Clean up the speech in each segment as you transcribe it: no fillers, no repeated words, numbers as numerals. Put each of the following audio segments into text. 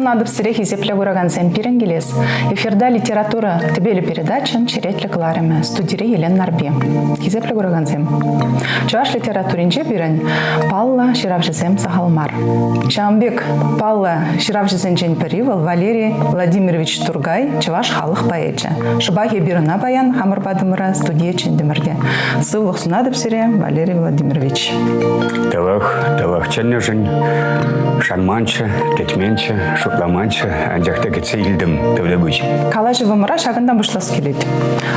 сунатӑп сире хисеплӗ куракансем пирӗн килес. Эфирта литература тӗпелӗ передачӑн черетлӗ кӑларӑмӗ. Студире Елена Нарпи. Хисеплӗ куракансем, чӑваш литературинче пирӗн паллӑ ҫыравҫӑсем сахал мар. Ҫавӑн пек паллӑ ҫыравҫӑсенчен пӗри вӑл Валерий Владимирович Тургай, чӑваш халӑх поэчӗ. Шӑпах эпир ӑна паян хамӑр патӑмӑра студие чӗнтӗмӗр те. Сывлӑх сунатӑп сире, Валерий Владимирович. Тӑлӑх, тӑлӑх чӗннӗшӗн шанманччӗ, кӗтменччӗ, шутламанччӗ, анчах та кӗтсе илтӗм тӗвлепуҫ. Калаҫӑвӑмӑра ҫакӑнтан пуҫлас килет.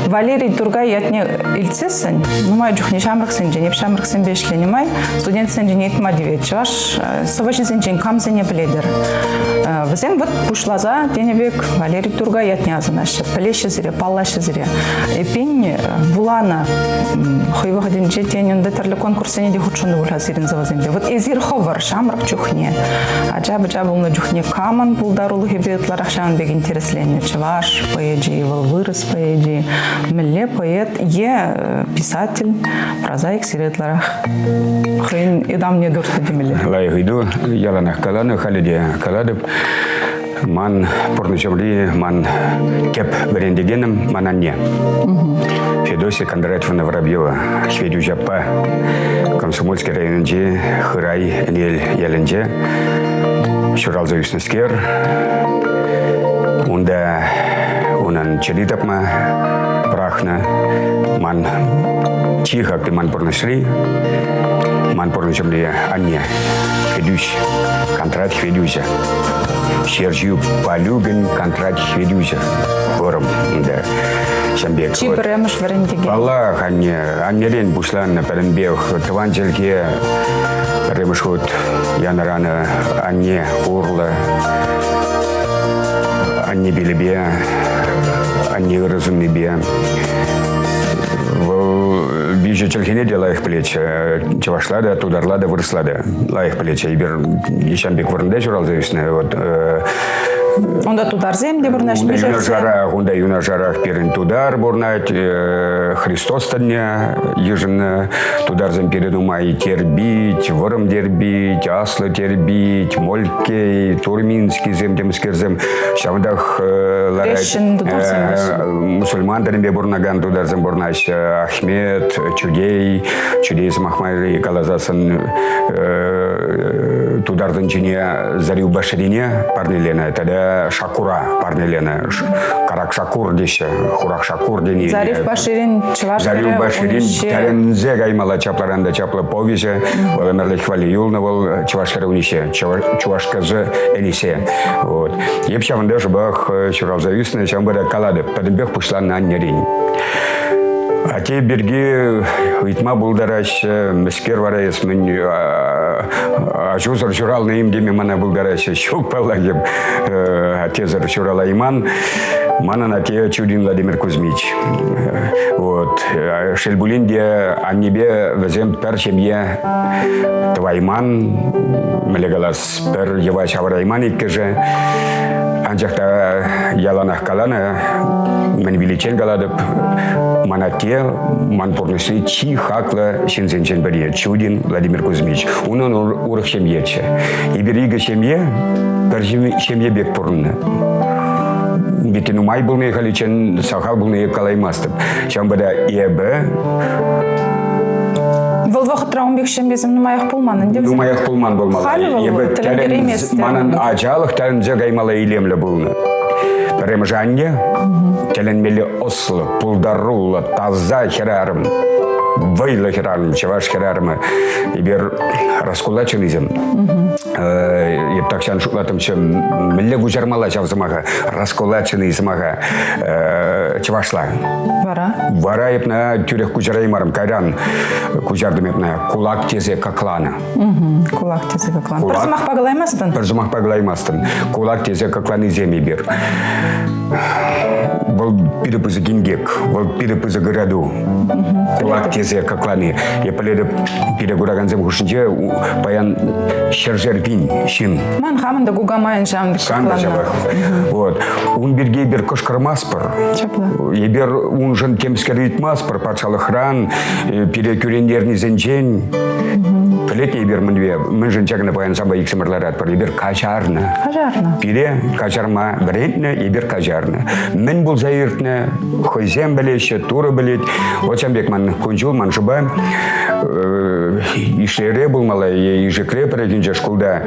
Валерий Тургай ятне илтсессӗн, нумай чухне ҫамрӑксенчен, эп ҫамрӑксемпе ӗҫленӗ май, студентсенчен ыйтма тивет. Чӑваш э, сӑвӑҫисенчен камсене пӗлетӗр? Э, вӗсем вот пуҫласа тенӗ пек Валерий Тургай ятне асӑнаҫҫӗ, пӗлеҫҫӗ сире, паллаҫҫӗ сире. Эппин, э, вуланӑ хӑй вӑхӑтӗнче тен унта тӗрлӗ конкурссене те хутшӑннӑ пуль-ха сирӗн сӑвӑсемпе. Вот эсир хӑвӑр ҫамрӑк чухне, ача-пӑча пулнӑ чухне камӑн пултарулӑхӗпе ытларах ҫавӑн пек интересленнӗ? Чӑваш поэчӗ-и вӑл, вырӑс поэчӗ-и, мӗнле поэт е э, писатель, прозаик сире ытларах хӑйӗн ытамне туртнӑ темелле? Лайӑх ыйту. Яланах каланӑ, халӗ те калатӑп. Ман пурнӑҫӑмри ман тӗп вӗрентекенӗм ман анне. Федосия Кондратьевна Воробьева, Хветӳҫ аппа, Комсомольски районӗнчи Хырай Ӗнел ялӗнче ҫуралса ӳснӗскер. Унта унӑн чӗри тапма пӑрахнӑ. Ман чи хакли ман пурнӑҫри, ман пурнӑҫӑмри анне Хветӳҫ, Контрат Хветӳҫӗ. Ҫерҫи Палюкӗн Контрат Хветӳҫӗ вӑрӑм ӗнтӗ. Ҫавӑн пек. Чи пӗрремӗш вӗрентекен. Паллах, анне, аннерен пуҫланнӑ пӗтӗмпех тӑван чӗлхе пӗрремӗш хут янӑранӑ анне урлӑ. Анне пилӗпе, анне ырӑ суннипе. Вӑл виҫӗ чӗлхене те лайӑх пӗлетчӗ. Чӑвашла та, тутарла та, вырӑсла та лайӑх пӗлетчӗ. Эпир ҫавӑн пек вырӑнта ҫуралса ӳснӗ. Вот, Унта тутарсем те пурӑнаҫҫӗ. Унта юнашарах, унта юнашарах пирӗн тутар пурӑнать, Христос тӗнне йышӑннӑ. Тутарсем пире нумай тербить, вӑрӑм тербить, аслӑ тербить, молькей, турминскисем темскерсем. Ҫавӑнтах ларать. Хресчен тутарсем. Мусульман тӗнӗпе пурӑнакан тутарсем пурӑнаҫҫӗ. Ахмет, Чудей, Чудей сӑмах май каласассӑн тутар тӗнчине Зарил Баширине парнеленӗ тата Шакура парнеленӗ. Карак Шакур теҫҫӗ, Хурак Шакур тени. Зариф Баширин чӑваш Зариф Баширин тӗлӗнсе каймалла чаплӑран та чаплӑ повеҫӗ. Вӑл ӗмӗрлӗх валли юлнӑ вӑл чӑваш хӗрӗ Униҫе, чӑваш кӗсӗ Эниссе. Вот. Эп ҫавӑнта шӑпах ҫуралса ӳснӗ, ҫавӑнпа та калатӑп, пӗтӗмпех пуҫланнӑ аннерен. Атте пирки ыйтма пултараҫҫӗ, мӗскер вара эс мӗн аҫусӑр ҫуралнӑ-им теме мана пултараҫҫӗ. Ҫук, паллах, эп аттесӗр ҫуралайман. Манӑн атте Чудин Владимир Кузьмич. Вот. Шел пулин те, аннепе вӗсем пӗр ҫемье тӑвайман, мӗнле калас, пӗр йӑва ҫавӑрайман иккӗшӗ. Анчах та яланах каланӑ, мӗн виличчен калатӑп, ман атте ман пурнӑҫри чи хаклӑ ҫынсенчен пӗри Чудин Владимир Кузьмич. Унӑн урӑх ҫемьеччӗ. Эпир икӗ ҫемье пӗр ҫемье пек пурӑннӑ. Пирки нумай пулни халиччен сахал пулни калаймастӑп. Ҫавӑнпа та эпӗ Вӑл вӑхӑтра ун пек ҫемьесем нумаях пулман ӗнтӗ. Нумаях пулман пулмалла. Халӗ вӑл Эпӗ тӗлӗнтереймест. Манӑн ачалӑх тӗлӗнсе каймалла илемлӗ пулнӑ. Пӗрремӗш анне тӗлӗнмелле ӑслӑ, пултаруллӑ, таса хӗрарӑм. Вӑйлӑ хӗрарӑм, чӑваш хӗрарӑмӗ. Эпир раскулаченисем. Эп тахҫан шутлаттӑмччӗ, мӗнле куҫармалла ҫав сӑмаха, раскулаченный сӑмаха чӑвашла. Вара? Вара эпна тӳрех куҫараймарӑм. Кайран куҫартӑм эпна кулак тесе кӑкланӑ. Кулак тесе кӑкланӑ. Пӗр сӑмахпа калаймастӑн? Пӗр сӑмахпа калаймастӑн. Кулак тесе кӑкланисем эпир. Вӑл питӗ пысӑк инкек, вӑл питӗ пысӑк ырату. Кулак тесе кӑклани. Эп пӗлетӗп, пире куракансем хушшинче паян ҫӗршер пин ҫын. Ман хамӑн та кукамайӑн ҫавӑн пек Сан та ҫавах. Вот. Ун пирки эпир кӑшкӑрмастпӑр. Ҫапла. Эпир уншӑн темскер ыйтмастпӑр патшалӑхран, пире кӳрентернисенчен. Пӗлетне эпир мӗнпе, мӗншӗн ҫакна паян санпа иксӗмӗр ларатпӑр? Эпир каҫарнӑ. Каҫарнӑ. Пире каҫарма вӗрентнӗ, эпир каҫарнӑ. Мӗн пулса иртнӗ, хӑйсем пӗлеҫҫӗ, Турӑ пӗлет. Вот ҫавӑн пек ман кун-ҫул, ман шӑпа Ишлере пулмалла е Ишекре пӗррехинче шкулта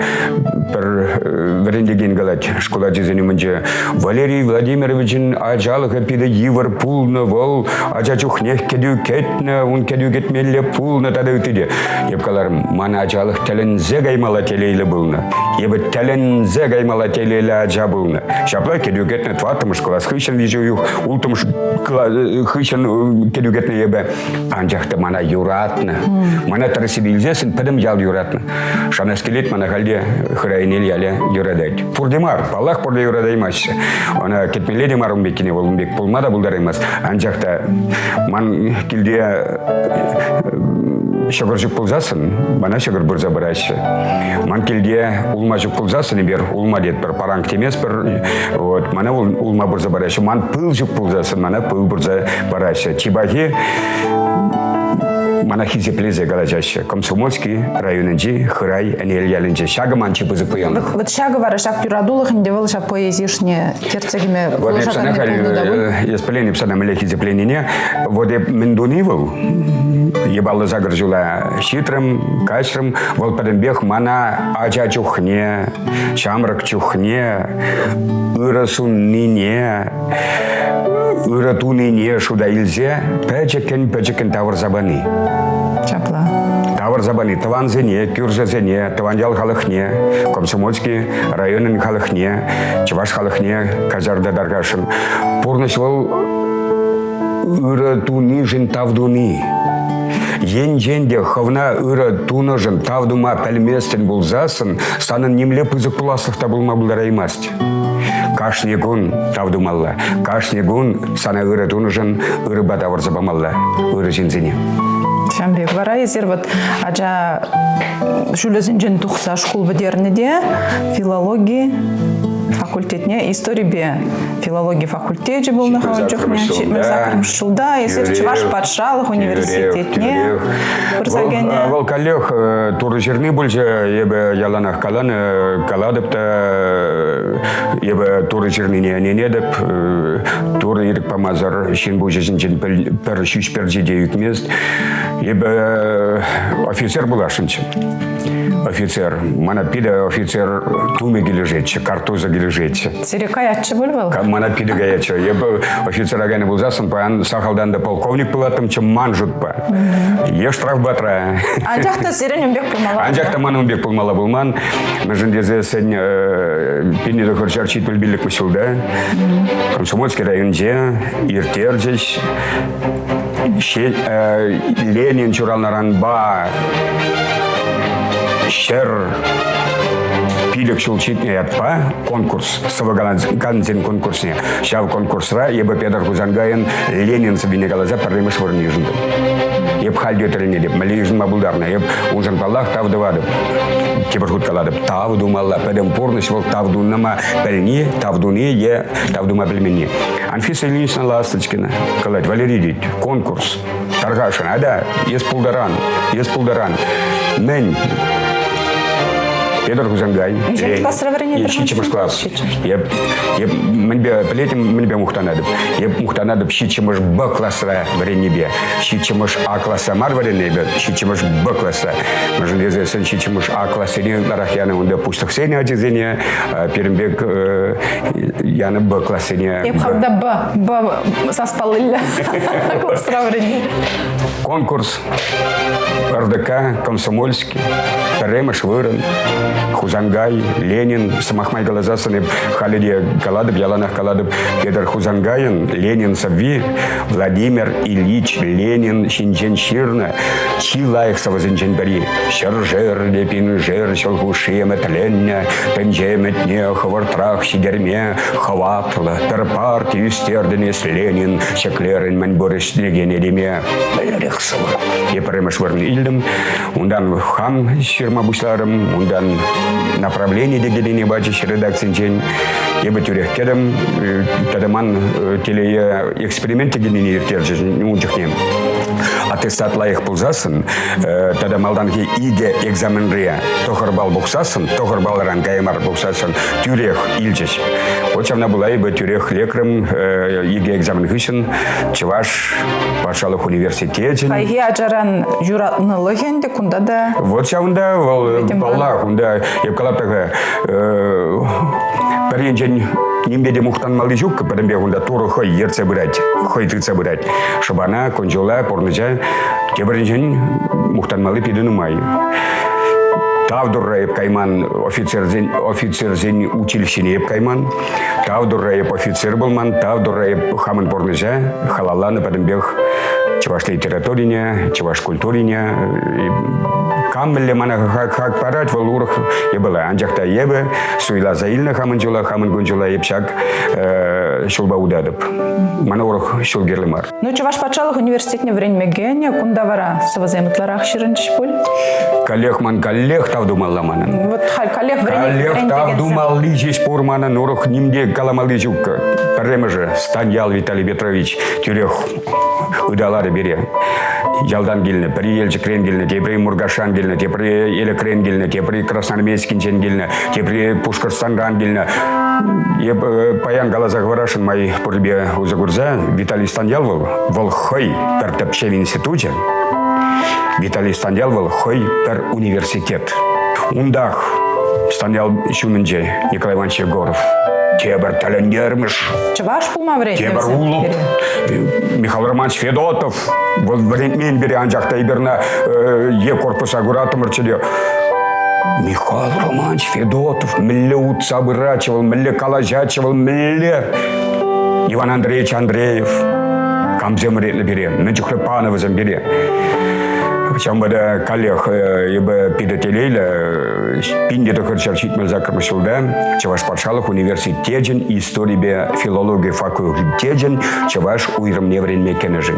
пӗр вӗрентекен калать шкул ачисен умӗнче. Валерий Владимировичӑн ачалӑхӗ питӗ йывӑр пулнӑ, вӑл ача чухнех кӗтӳ кӗтнӗ, ун кӗтӳ кӗтмелле пулнӑ тата ытти те. Эп каларӑм, ман ачалӑх тӗлӗнсе каймалла телейлӗ пулнӑ. Эпӗ тӗлӗнсе каймалла телейлӗ ача пулнӑ. Ҫапла кӗтӳ кӗтнӗ тӑваттӑмӗш класс хыҫҫӑн виҫӗ уйӑх, улттӑмӗш хыҫҫӑн кӗтӳ кӗтнӗ эпӗ. Анчах та мана юратнӑ. Мана тӗрӗссипе илсессӗн пӗтӗм ял юратнӑ. Шанас килет, мана халь те Хырайӗнел ялӗ юратать. Пурте мар, паллах, пурте юратаймаҫҫӗ. Ӑна кӗтмелле те мар ун пеккине, вӑл ун пек пулма та пултараймасть. Анчах та ман килте ҫӑкӑр ҫук пулсассӑн мана ҫӑкӑр пырса параҫҫӗ. Ман килте улма ҫук пулсассӑн эпир улма тетпӗр, паранг теместпӗр. Вот, мана улма пырса параҫҫӗ. Ман пыл ҫук пулсассӑн мана пыл пырса параҫҫӗ. Чи пахи мана хисеплесе калаҫаҫҫӗ. Комсомольски районӗнчи Хырай Ӗнел ялӗнче. Ҫакӑ ман чи пысӑк пуянлӑх. Вот ҫакӑ вара ҫак юратулӑх ӗнтӗ вӑл ҫак поэзи ӑшне тертсе кӗме Вот эп сана халь эс пӗлен, эп сана мӗнле хисепленине. Вот эп мӗн туни вӑл? Ебаллӑ сакӑр ҫула ҫитрӗм, каҫрӑм. Вӑл пӗтӗмпех мана ача чухне, ҫамрӑк чухне ырӑ суннине, ырӑ тунине шута илсе пӗчӗккӗн-пӗчӗккӗн тавӑрса пани. Ҫапла. Тавӑрса пани тӑвансене, кӳршӗсене, тӑван ял халӑхне, Комсомольски районӗн халӑхне, чӑваш халӑхне каҫарта тархасшӑн. Пурнӑҫ вӑл ырӑ тунишӗн тав туни. Енчен те хӑвна ырӑ тунӑшӑн тав тума пӗлместӗн пулсассӑн, санӑн нимле пысӑк пуласлӑх та пулма пултараймасть. Кашни кун тав тумалла. Кашни кун сана ырӑ тунӑшӑн ырӑпа тавӑрса памалла ырӑ ҫынсене. Ҫавӑн пек вара эсир вот ача ҫулӗсенчен тухса шкул пӗтернӗ те филологи факультетне историпе филологи факультечӗ пулнӑ ун чухне 78 ҫулта эсир Чӑваш патшалӑх университетне пырса кӗнӗ. Вӑл каллех Турӑ ҫырни пулчӗ. Эпӗ яланах каланӑ, калатӑп та эпӗ Турӑ ҫырнине ӗненетӗп. Турӑ ирӗк памасӑр ҫын пуҫӗ ҫинчен пӗр ҫӳҫ пӗрчи те ӳкмест. Эпӗ офицер пуласшӑнччӗ. Офицер. Мана питӗ офицер тумӗ килӗшетчӗ, картузӗ килӗшетчӗ. Сире каятчӗ пуль вӑл? Мана питӗ каятчӗ. Эпӗ офицера кайнӑ пулсассӑн паян сахалтан та полковник пулаттӑмччӗ ман шутпа. Е штрафбатра. Анчах та сирӗн ун пек пулмалла. Анчах та ман ун пек пулмалла пулман. Мӗншӗн тесессӗн 1975 ҫулта Комсомольски районӗнче ирттерчӗҫ Ленин ҫуралнӑранпа 105 ҫул ҫитнӗ ятпа конкурс, сӑвӑ калакансен конкурсне. Ҫав конкурсра эпӗ Петр Хусанкайӑн Ленин сӑввине каласа пӗрремӗш вырӑн йышӑнтӑм. Эп халь те тӗлӗнетӗп, мӗнле йышӑнма пултарнӑ. Эп уншӑн, паллах, тав тӑватӑп. Тепӗр хут калатӑп, тав тумалла. Пӗтӗм пурнӑҫ вӑл тав тума пӗлни, тав туни е тав тума пӗлменни. Анфиса Ильинична Ласточкина калать, Валерий тет, конкурс тархасшӑн, ата, эс пултаран, эс пултаран. Мӗн? Петр Хусанкай. Миҫемӗш класра вӗренетӗр? Ҫиччӗмӗш класс. Эп, эп мӗнпе пӗлетӗм, мӗнпе мухтанатӑп. Эп мухтанатӑп ҫиччӗмӗш Б класра вӗреннипе. Ҫиччӗмӗш А класра мар вӗреннӗ эпӗ, ҫиччӗмӗш Б класра. Мӗншӗн тесессӗн ҫиччӗмӗш А классене ытларах янӑ унта пуҫлӑхсен ачисене, пирӗн пек янӑ Б классене. Эп хам та Б, Б саспаллиллӗ класра вӗреннӗ. Конкурс РДК Комсомольский, пӗрремӗш вырӑн, Хусанкай, Ленин, сӑмах май каласассӑн эп халӗ те калатӑп, яланах калатӑп, Петр Хусанкайӑн Ленин сӑвви Владимир Ильич Ленин ҫинчен ҫырнӑ чи лайӑх сӑвӑсенчен пӗри. Ҫӗршер те пиншер ҫул хушши ӗмӗтленнӗ, тӗнче ӗмӗтне хӑвӑртрах ҫитерме хӑватлӑ пӗр парти ӳстертӗн эс, Ленин, ҫӗклерӗн мӗнпур ӗҫлекен этеме. Пӗлерех сӑвӑ. Эп пӗрремӗш вырӑн илтӗм. Унтан хам ҫырма пуҫларӑм. Унтан направлени те килнине пачӗҫ редакцинчен. Эпӗ тӳрех кӗтӗм. Тата ман телее эксперимент те килнине ирттерчӗҫ ун чухне. Аттестат лайӑх пулсассӑн тата малтанхи икӗ экзаменре 9 балл пухсассӑн, 9 баллран кая мар пухсассӑн тӳрех илчӗҫ. Вот ҫавна пула эпӗ тӳрех лекрӗм икӗ экзамен хыҫҫӑн Чӑваш патшалӑх университечӗн. Хайхи ачаран юратнӑлӑхӗ ӗнтӗ кунта та. Вот ҫавӑнта вӑл паллах, унта эп калап-та пӗр енчен нимпе те мухтанмалли ҫук, пӗтӗмпех унта Турӑ хӑй ертсе пырать, хӑй тытса пырать. Шӑпана, кун-ҫула, пурнӑҫа тепӗр енчен мухтанмалли питӗ нумай. Тав Турра эп кайман офицерсен, офицерсен училищине эп кайман. Тав Турра эп офицер пулман, тав Турра эп хамӑн пурнӑҫа халалланӑ пӗтӗмпех чӑваш литературине, чӑваш культурине. Кам мӗнле мана хак парать, вӑл урӑх япала. Анчах та эпӗ суйласа илнӗ хамӑн ҫула, хамӑн кун-ҫула эп ҫак ҫулпа утатӑп. Мана урӑх ҫул кирлӗ мар. Ну, Чӑваш патшалӑх университетне вӗренме кӗнӗ, кунта вара сӑвӑсем ытларах ҫырӑнчӗҫ пуль? Каллех ман каллех тав тумалла манӑн. Вот халь каллех Каллех тав тумалли ҫеҫ пур манӑн, урӑх ним те каламалли ҫук. Пӗрремӗшӗ Станьял Виталий Петрович тӳрех ыталарӗ пире. Ялтан килнӗ, пӗри Елчӗкрен килнӗ, тепри Муркашран килнӗ, тепри Элӗкрен килнӗ, тепри Красноармейскинчен килнӗ, тепри Пушкӑртстанран килнӗ. Эп паян каласа хӑварасшӑн май пуррипе усӑ курса Виталий Станьял вӑл, вӑл хӑй пӗр тӗпчев институчӗ. Виталий Станьял вӑл хӑй пӗр университет. Унтах Станьял ҫумӗнче Николай Иванович Егоров тепӗр тӗлӗнтермӗш. Чӑваш пулма вӗрентнӗ Тепӗр улӑп. Михаил Романович Федотов. Вӑл вӗрентмен пире, анчах та эпир ӑна е корпуса кураттӑмӑрччӗ те. Михаил Романович Федотов мӗнле утса пыратчӗ вӑл, мӗнле калаҫатчӗ вӑл, мӗнле Иван Андреевич Андреев камсем вӗрентнӗ пире, мӗн чухлӗ панӑ вӗсем пире. Ҫавӑнпа та каллех эпӗ питӗ телейлӗ. 1978 ҫулта Чӑваш патшалӑх университечӗн историпе филологи факультечӗн чӑваш уйрӑмне вӗренме кӗнӗшӗн.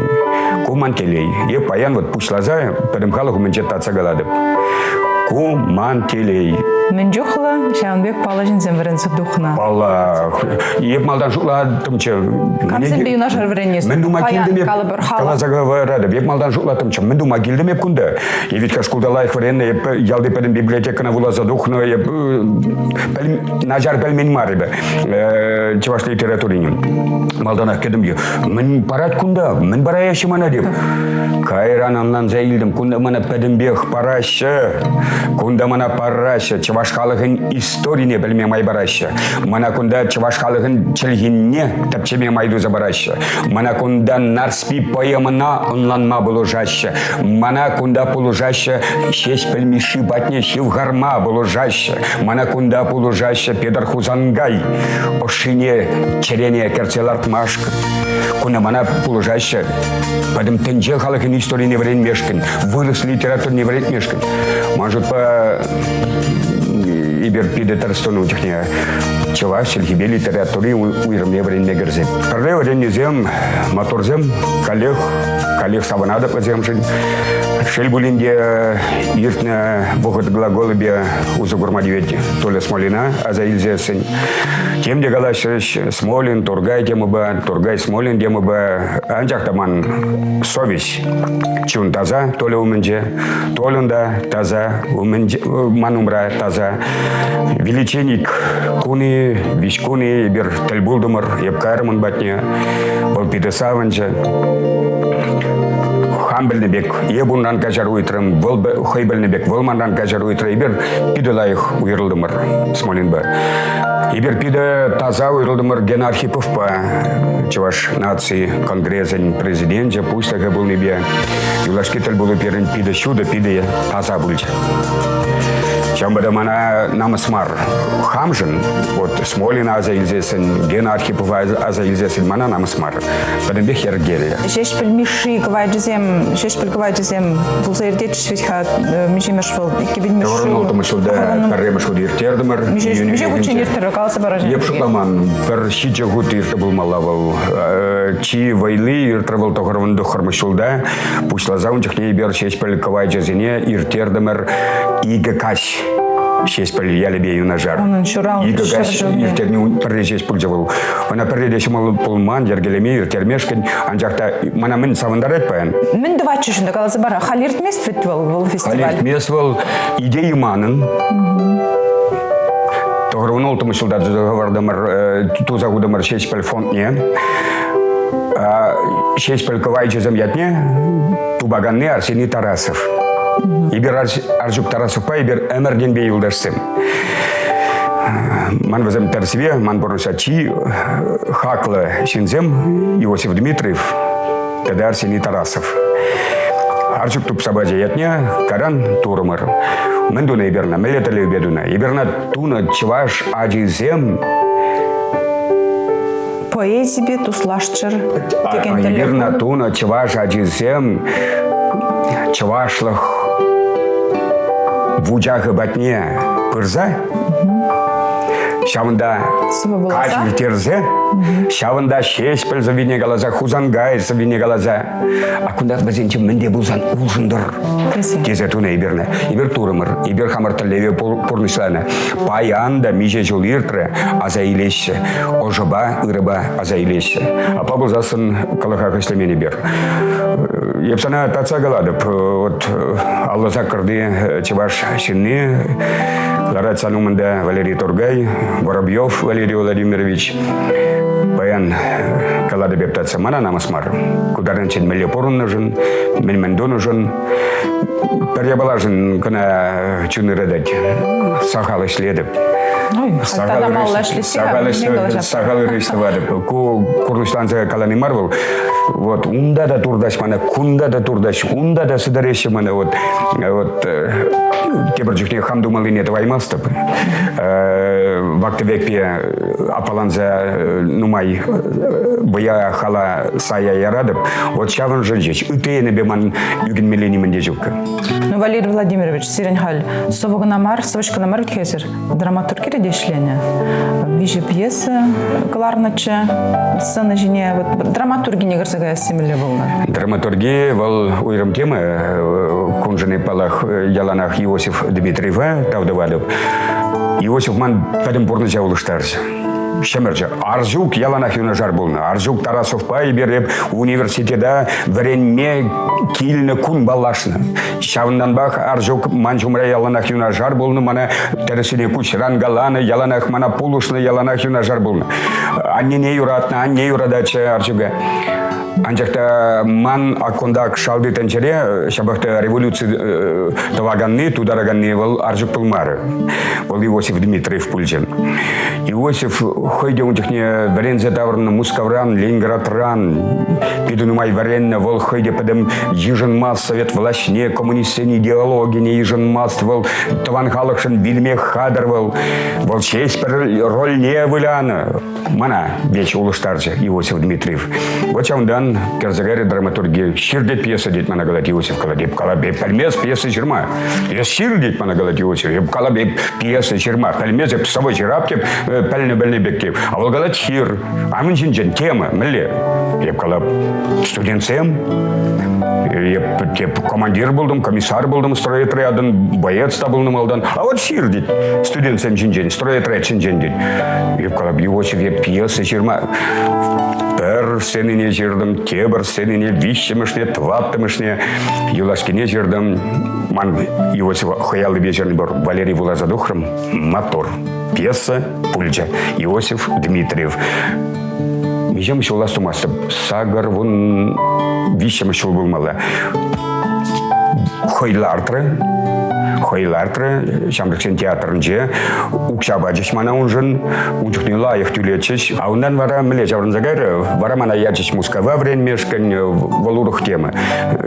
Ку ман телей. Е паян вот пуҫласа пӗтӗм халӑх умӗнче татса калатӑп. Ку ман телей. Мӗн чухлӗ ҫавӑн пек паллӑ ҫынсем вӗренсе тухнӑ? Паллах. Эп малтан шутлаттӑмччӗ. Камсемпе юнашар вӗреннӗ? Мӗн тума килтӗм эп? Калӑпӑр, халӑх. Каласа кӑваратӑп. Эп малтан шутлаттӑмччӗ. Мӗн тума килтӗм эп кунта? Эп шкулта лайӑх вӗреннӗ, эп ялти пӗтӗм библиотекӑна вуласа тухнӑ, эп начар пӗлмен мар эпӗ чӑваш литературине. Малтанах кӗтӗм те, мӗн парать кунта, мӗн параяҫҫӗ мана деп. Кайран ӑнланса илтӗм, кунта мана пӗтӗмпех параҫҫӗ. Кунта мана параҫҫӗ, чӑваш халӑхӗн историне пӗлме май параҫҫӗ. Мана кунта чӑваш халӑхӗн чӗлхине тӗпчеме май туса параҫҫӗ. Мана кунта Нарспи поэмӑна ӑнланма пулӑшаҫҫӗ. Мана кунта пулӑшаҫҫӗ Ҫеҫпӗл Мишши патне ҫывхарма пулӑшаҫҫӗ. Мана кунта пулӑшаҫҫӗ Петр Хусанкай ӑшшине чӗрене кӗртсе лартмашкӑн. Кунта мана пулӑшаҫҫӗ пӗтӗм тӗнче халӑхӗн историне вӗренмешкӗн, вырӑс литературине вӗрентмешкӗн. Ман шутпа, эпир питӗ тӗрӗс тунӑ чухне чӑваш чӗлхипе литератури уйрӑмне вӗренме кӗрсе. Пӗрле вӗреннисем, моторсем каллех, каллех савӑнатӑп вӗсемшӗн. Шел пулин те, иртнӗ вӑхӑт глаголӗпе усӑ курма тивет Толя Смолина аса илсессӗн. Тем те калаҫрӗҫ, Смолин, Тургай темӑпа, Тургай Смолин темӑпа. Анчах та ман совесть чун таса Толя умӗнче. Тольӑн та таса, умӗнче, ман умра таса. Величеник куни, виҫ куни эпир тӗл пултӑмӑр, эп кайрӑм ун патне. Вӑл питӗ савӑнчӗ. Хам пӗлнӗ пек, эп унран каҫару ыйтрӑм, вӑл хӑй пӗлнӗ пек, вӑл манран каҫару ыйтрӗ. Эпир питӗ лайӑх уйрӑлтӑмӑр Смолинпа. Эпир питӗ таса уйрӑлтӑмӑр Гена Архиповпа, Чӑваш наци конгресӗн президенчӗ, пуҫлӑхӗ пулнипе. Юлашки тӗлпулу пирӗн питӗ ҫутӑ, питӗ таса пулчӗ. Ҫавӑнпа та мана намӑс мар. Хамшӑн, вот Смолина аса илсессӗн, Гена Архипова аса илсессӗн мана намӑс мар. Пӗтӗмпех йӗркеллӗ. Ҫеҫпӗл Мишши кӑвайчӗсем, Ҫеҫпӗл кӑвайчӗсем пулса иртетчӗҫ вӗт-ха миҫемӗш вӑл? 2000-мӗш ҫул. Тӑхӑрвун ҫулта пӗрремӗш хут ирттертӗмӗр. Миҫе хутчен ирттерӗр, каласа параҫҫӗ. Эп шутламан, пӗр ҫичӗ хут иртрӗ пулмалла вӑл. Чи вӑйли иртрӗ вӑл 99-мӗш ҫулта. Пуҫласа ун чухне эпир Ҫеҫпӗл кӑвайчӗсене ирттертӗмӗр икӗ каҫ. Ҫеҫпӗл ялӗпе юнашар. Унӑн ҫуралнӑ Икӗ каҫ ирттерни пӗрре ҫеҫ пулчӗ вӑл. Ӑна пӗрре те ҫӑмӑл пулман йӗркелеме, ирттермешкӗн. Анчах та мана мӗн савӑнтарать паян? Мӗн тӑватчӗ шунта каласа пара. Халь иртмест вӗт вӑл, вӑл фестиваль. Халь иртмест вӑл. Идея манӑн. 96 ҫулта хӑвартӑмӑр, туса хутӑмӑр Ҫеҫпӗл фондне. Ҫеҫпӗл кӑвайчӗсем ятне тупаканни Арсений Тарасов. Эпир Арҫук Тарасовпа эпир ӗмӗртенпе юлташсем. Ман вӗсем тӗрӗсипе, ман пурнӑҫа чи хаклӑ ҫынсем Иосиф Дмитриев тата Арсений Тарасов. Арҫук тупса пачӗ ятне каран турӑмӑр. Мӗн тунӑ эпир ӑна? Мӗнле тӗллевпе тунӑ? Эпир ӑна тунӑ чӑваш ачисем поэзипе туслашчӑр текен тӗллев. Эпир тунӑ чӑваш ачисем чӑвашлӑх вучахӗ патне пырса ҫавӑнта каҫ ирттерсе ҫавӑнта Ҫеҫпӗл сӑввине каласа Хусанкай сӑввине каласа а кунта вӗсенче мӗн те пулсан улшӑнтӑр тесе тунӑ эпирне. Эпир турӑмӑр, эпир хамӑр тӗллеве пурнӑҫланӑ. Паян та миҫе ҫул иртрӗ, аса илеҫҫӗ. Ӑшӑпа, ырӑпа аса илеҫҫӗ. Апла пулсассӑн кӑлӑхах ӗҫлемен эпир. Эп сана татса калатӑп, вот 58-ти чӑваш ҫынни ларать сан умӑнта Валерий Тургай, Воробьев Валерий Владимирович. Паян калатӑп эп татса, мана намӑс мар. Ку таранччен мӗнле пурӑннӑшӑн, мӗн-мӗн тунӑшӑн пӗр япалашӑн кӑна чун ыратать. Сахал ӗҫлетӗп. Сахал ырӑ ӗҫ тӑватӑп. Ку курнӑҫланса калани мар вӑл. Вот унта та туртаҫ мана, кунта та туртаҫ, унта та сӗтӗреҫҫӗ мана. Вот, вот тепӗр чухне хам тумаллине тӑваймастӑп. Вак-тӗвекпе аппаланса нумай вӑя хала сая яратӑп. Вот ҫавӑншӑн ҫеҫ. Ытти енӗпе ман ӳкӗнмелли нимӗн те ҫук. Ну, Валерий Владимирович, сирӗн халь сӑвӑ кӑна мар, сӑвӑҫ кӑна мар вӗт-ха драматургире те ӗҫленӗ. Виҫӗ пьеса кӑларнӑччӗ сцена ҫине. Вот драматургине кӗрсе каясси мӗнле пулнӑ? Драматурги вӑл уйрӑм тема. Куншӑн паллах, яланах Иосиф Дмитриева тав тӑватӑп. Иосиф ман пӗтӗм пурнӑҫа улӑштарчӗ. Ҫӗмӗрчӗ. Арҫук яланах юнашар пулнӑ. Арҫук Тарасовпа эпир эп университета вӗренме килнӗ кун паллашнӑ. Ҫавӑнтанпах Арҫук ман ҫумра яланах юнашар пулнӑ, мана тӗрӗссине куҫран каланӑ, яланах мана пулӑшнӑ, яланах юнашар пулнӑ. Аннене юратнӑ, анне юрататчӗ Арҫука. Анчах та ман аккунта шалти тӗнчере ҫапах та революци тӑваканни, тутараканни вӑл Арҫук пулмарӗ. Вӑл Иосиф Дмитриев пулчӗ. Иосиф хӑй те ун чухне вӗренсе таврӑннӑ Мускавран, Ленинградран питӗ нумай вӗреннӗ. Вӑл хӑй те пӗтӗм йышӑнмасть совет влаҫне, коммунистсен идеологине йышӑнмасть. Вӑл тӑван халӑхшӑн вилме хатӗр вӑл. Вӑл ҫеҫ пӗр рольне вылянӑ. Мана веҫ улӑштарчӗ Иосиф Дмитриев. Вот ҫавӑнтан кӗрсе кайрӗ драматурги. Ҫыр тет пьеса тет мана калать Иосиф калать. Эп калап, эп пӗлмес пьеса ҫырма. Эс ҫыр тет мана калать Иосиф. Эп калап, эп пьеса ҫырма. Пӗлмес эп сӑвӑ ҫырап теп, пӗлнӗ-пӗлнӗ пек теп. А вӑл калать ҫыр. А мӗн ҫинчен тема мӗнле? Эп калап, студентсем, эп теп командир пултӑм, комиссар пултӑм стройотрядӑн, боец та пулнӑ малтан. А вот ҫыр тет студентсем ҫинчен, стройотряд ҫинчен тет. Эп калап, Иосиф, эп пьеса ҫырма пӗр сценине ҫыртӑм, тепӗр сценине, виҫҫӗмӗшне, тӑваттӑмӗшне, юлашкине ҫыртӑм. Ман Иосиф хӑй аллипе ҫырнӑ пур. Валерий вуласа тухрӑм. Мотор. Пьеса пулчӗ. Иосиф Дмитриев. Миҫем ҫул астумастӑп. 83-мӗш ҫул пулмалла. Хӑй лартрӗ. Хӑй лартрӗ ҫамрӑксен театрӗнче. Укҫа пачӗҫ мана уншӑн. Ун чухне лайӑх тӳлетчӗҫ. А унтан вара мӗнле ҫаврӑнса кайрӗ? Вара мана ячӗҫ Мускава вӗренмешкӗн. Вӑл урӑх тема.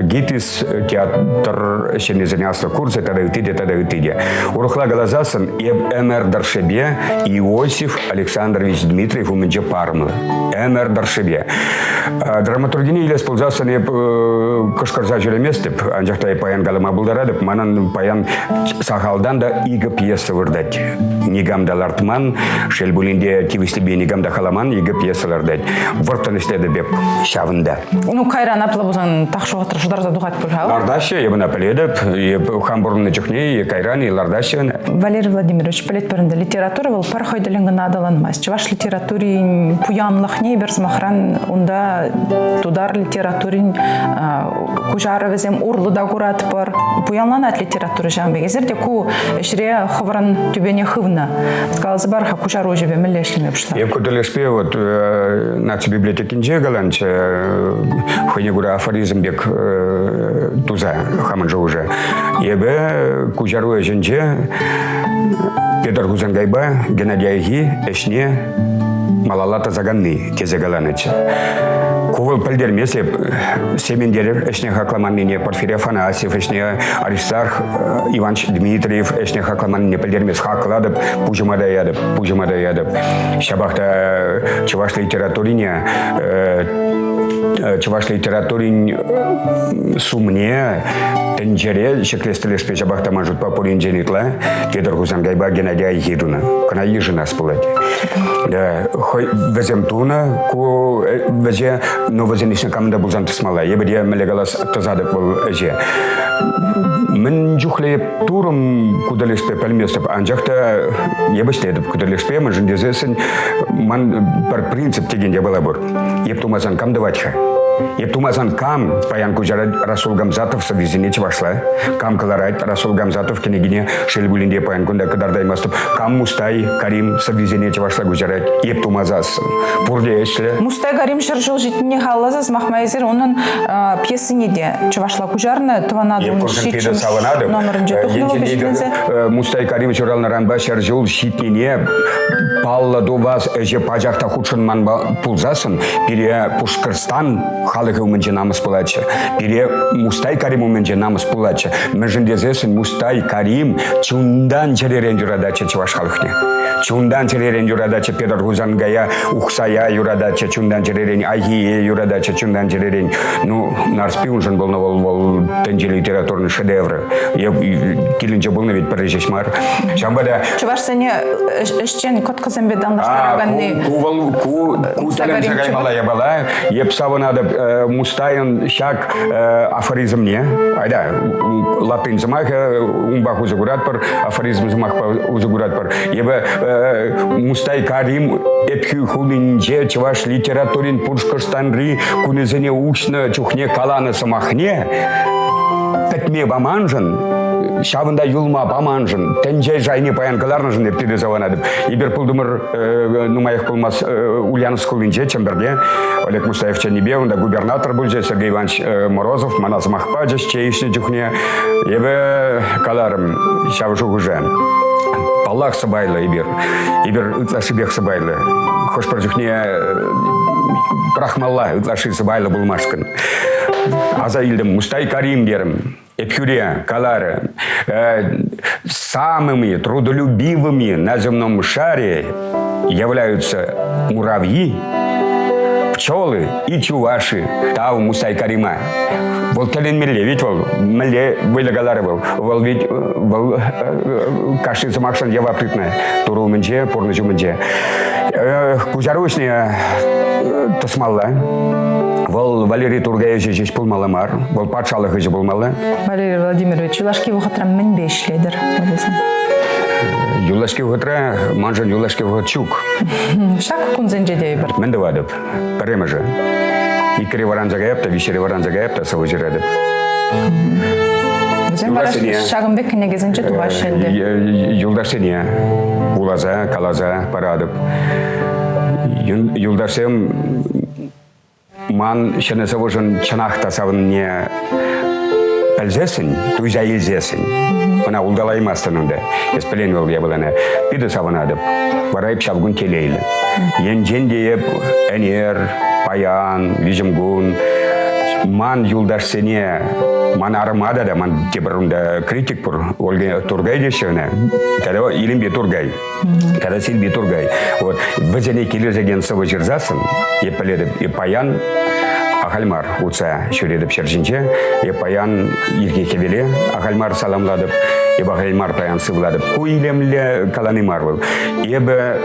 ГИТИС театр ҫыннисен аслӑ курсӗ тата ытти те, тата ытти те. Урӑхла каласассӑн, эп ӗмӗр тӑршшӗпе Иосиф Александрович Дмитриев умӗнче парӑмлӑ. Ӗмӗр тӑршшӗпе. Драматургине илес пулсассӑн эп кӑшкӑрса ҫӳреместӗп, анчах та эп паян калӑп. калама пултаратӑп. Манӑн паян сахалтан та икӗ пьеса выртать. Никам та лартман, шел пулин те тивӗҫлипе никам та халаман, икӗ пьеса лартать. Вӑрттӑн ӗҫлетӗп эп ҫавӑнта. Ну, кайран апла пулсан тахҫи вӑхӑтра шутарса тухать пуль-ха. Лартаҫҫӗ, эп ӑна пӗлетӗп. Эп хам пурӑннӑ чухне кайран и лартаҫҫӗ ӑна. Валерий Владимирович, пӗлетпӗр ӗнтӗ, литература вӑл пӗр хӑй тӗллӗн кӑна аталанмасть. Чӑваш литературин пуянлӑхне эпир, сӑмахран, унта тутар литературин куҫарӑвӗсем урлӑ та куратпӑр. Пуянланать литература ҫавӑн пек. Эсир те ку ӗҫре хӑвӑрӑн тӳпене хывнӑ. Каласа пар-ха, куҫару ӗҫӗпе мӗнле ӗҫлеме пуҫланӑ? Эп ку тӗлӗшпе вот наци библиотекинче каланччӗ, хӑйне кура афоризм пек туса хамӑн шухӑша. Эпӗ куҫару ӗҫӗнче Петр Хусанкайпа Геннадий Айхи ӗҫне малалла тӑсаканни тесе каланӑччӗ. Ку вӑл пӗлтермест эп Сементерев ӗҫне хакламаннине, Порфирий Афанасьев ӗҫне, Аристарх Иванович Дмитриев ӗҫне хакламаннине пӗлтермест. Хаклатӑп, пуҫӑма таятӑп, пуҫӑма таятӑп. Ҫапах та чӑваш литературине чӑваш литературин сумне тӗнчере ҫӗклес тӗлӗшпе ҫапах та ман шутпа пуринчен ытла Петр Хусанкайпа Геннадий Айхи тунӑ. Кӑна йышӑнас пулать. Хӑй вӗсем тунӑ, ку вӗҫе, но вӗсен ӗҫне кам та пулсан тӑсмалла. Эпӗ те мӗнле калас тӑсатӑп вӑл ӗҫе. Мӗн чухлӗ эп турӑм ку тӗлӗшпе пӗлместӗп, анчах та эп ӗҫлетӗп ку тӗлӗшпе, мӗншӗн тесессӗн ман пӗр принцип текен япала пур. Эп тумасан кам тӑвать-ха? Эп тумасан кам паян куҫарать Расул Гамзатов сӑввисене чӑвашла? Кам кӑларать Расул Гамзатов кӗнекине шел пулин те паян кунта кӑтартаймастӑп. Кам Мустай Карим сӑввисене чӑвашла куҫарать? Эп тумасассӑн. Пурте ӗҫлӗ. Мустай Карим 100 ҫул ҫитнине халалласа сӑмах май эсир унӑн пьесине те чӑвашла куҫарнӑ. Тӑван Атӑлӑн ҫиччӗмӗш номерӗнче тухнӑ вӑл пичетленсе. Мустай Карим ҫуралнӑранпа 100 ҫул ҫитнине паллӑ тувас ӗҫе пачах та хутшӑнман пулсассӑн пире Пушкӑртстан халӑхӗ умӗнче намӑс пулатчӗ. Пире Мустай Карим умӗнче намӑс пулатчӗ. Мӗншӗн тесессӗн Мустай Карим чунтан чӗререн юрататчӗ чӑваш халӑхне. Чунтан чӗререн юрататчӗ Петр Хусанкая, Ухсая юрататчӗ, чунтан чӗререн Айхие юрататчӗ, чунтан чӗререн. Ну, Нарспи уншӑн пулнӑ вӑл, вӑл тӗнче литературин шедеврӗ. Килӗнче пулнӑ ведь пӗрре ҫеҫ мар. Ҫавӑнпа та Чӑвашсене ӗҫчен кӑткӑсемпе танлаштараканни. Ку вӑл ку ку тӗлӗнсе каймалла япала. Эп савӑнатӑп Мустайӑн ҫак афоризмне. Айда латынь сӑмахӗ унпах усӑ куратпӑр, афоризм сӑмахпа усӑ куратпӑр. Эпӗ Мустай Карим Ӗпхӳ хулинче чӑваш литературин Пушкӑртстанри кунӗсене уҫнӑ чухне каланӑ сӑмахне пӗтме паманшӑн, ҫавӑнта юлма паманшӑн, тӗнче шайне паян кӑларнӑшӑн эп питӗ савӑнатӑп. Эпир пултӑмӑр нумаях пулмасть Ульяновск хулинче, Чӗмпӗрте, Олег Мустаев чӗннипе унта губернатор пулчӗ Сергей Иванович Морозов, мана сӑмах пачӗҫ чей ӗҫнӗ чухне. Эпӗ каларӑм ҫав шухӑша. Паллах, сӑпайлӑ эпир. Эпир ытлашшипех сӑпайлӑ. Хӑш-пӗр чухне пӑрахмалла ытлашши сӑпайлӑ пулмашкӑн. Аса илтӗм, Мустай Карим терӗм. Эпхӳре каларӗ, самыми трудолюбивыми на земном шаре являются муравьи, пчелы и чуваши. Тав Мустай Карима. Вӑл тӗлӗнмелле ведь вӑл, мӗнле вӑйлӑ каларӗ вӑл. Вӑл ведь вӑл кашни сӑмахшӑн явап тытнӑ Турӑ умӗнче, пурнӑҫ умӗнче. Куҫару ӗҫне тӑсмалла. Вӑл Валерий Тургай ӗҫӗ ҫеҫ пулмалла мар, вӑл патшалӑх ӗҫӗ пулмалла. Валерий Владимирович, юлашки вӑхӑтра мӗнпе ӗҫлетӗр пулсан? Юлашки вӑхӑтра маншӑн юлашки вӑхӑт ҫук. Ҫак кунсенче тейӗпӗр. Мӗн тӑватӑп? Пӗрремӗшӗ. Иккӗре вӑранса каяп та, виҫҫӗре вӑранса каяп та сӑвӑ ҫыратӑп. Вӗсем вара ҫакӑн пек кӗнекесенче тухаҫҫӗ ӗнтӗ. Юлташсене вуласа, каласа паратӑп. Юлташсем ман ҫӗнӗ сӑвӑшӑн чӑнах та савӑннине пӗлсессӗн, туйса илсессӗн, ӑна улталаймастӑн ӗнтӗ. Эс пӗлен вӑл япалана. Питӗ савӑнатӑп. Вара эп ҫав кун телейлӗ. Енчен те эп ӗнер, паян, виҫӗмкун ман юлташсене, ман арӑма та, ман тепӗр унта критик пур, Ольга Тургай теҫҫӗ ӑна, тата Илемпе Тургай. Тата Сильви Тургай. Вот вӗсене килӗшекен сӑвӑ ҫырсассӑн, эп пӗлетӗп, паян Ахаль мар утса ҫӳретӗп ҫӗр ҫинче. Эп паян ирхи хӗвеле ахаль мар саламлатӑп. Эп ахаль мар паян сывлатӑп. Ку илемлӗ калани мар вӑл. Эпӗ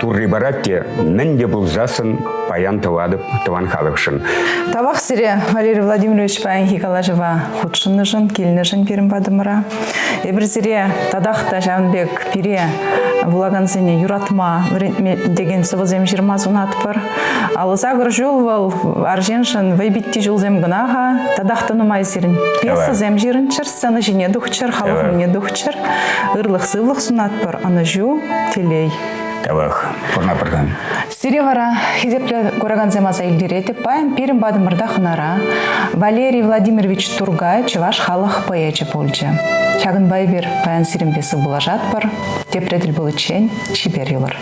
турри парать те мӗн те пулсассӑн паян тӑватӑп тӑван халӑхшӑн. Тавах сире, Валерий Владимирович, паянхи калаҫӑва хутшӑннӑшӑн, килнӗшӗн пирӗн патӑмӑра. Эпир сире татах та ҫавӑн пек пире вулакансене юратма вӗрентме текен сӑвӑсем ҫырма сунатпӑр. 58 ҫул вӑл арҫыншӑн вӑйпитти ҫулсем кӑна-ха. Татах та нумай сирӗн пьесӑсем ҫырӑнччӑр, сцена ҫине тухчӑр, халӑх умне тухчӑр. Ырлӑх-сывлӑх сунатпӑр, ӑнӑҫу, телей. Тавах, пурӑна Сире вара, хисеплӗ куракансем аса илтеретӗп, паян пирӗн патӑмӑрта хӑнара Валерий Владимирович Тургай чӑваш халӑх поэчӗ пулчӗ. Ҫакӑнпа эпир паян сирӗнпе сывпуллашатпӑр. Тепре тӗл пуличчен чипер юлӑр.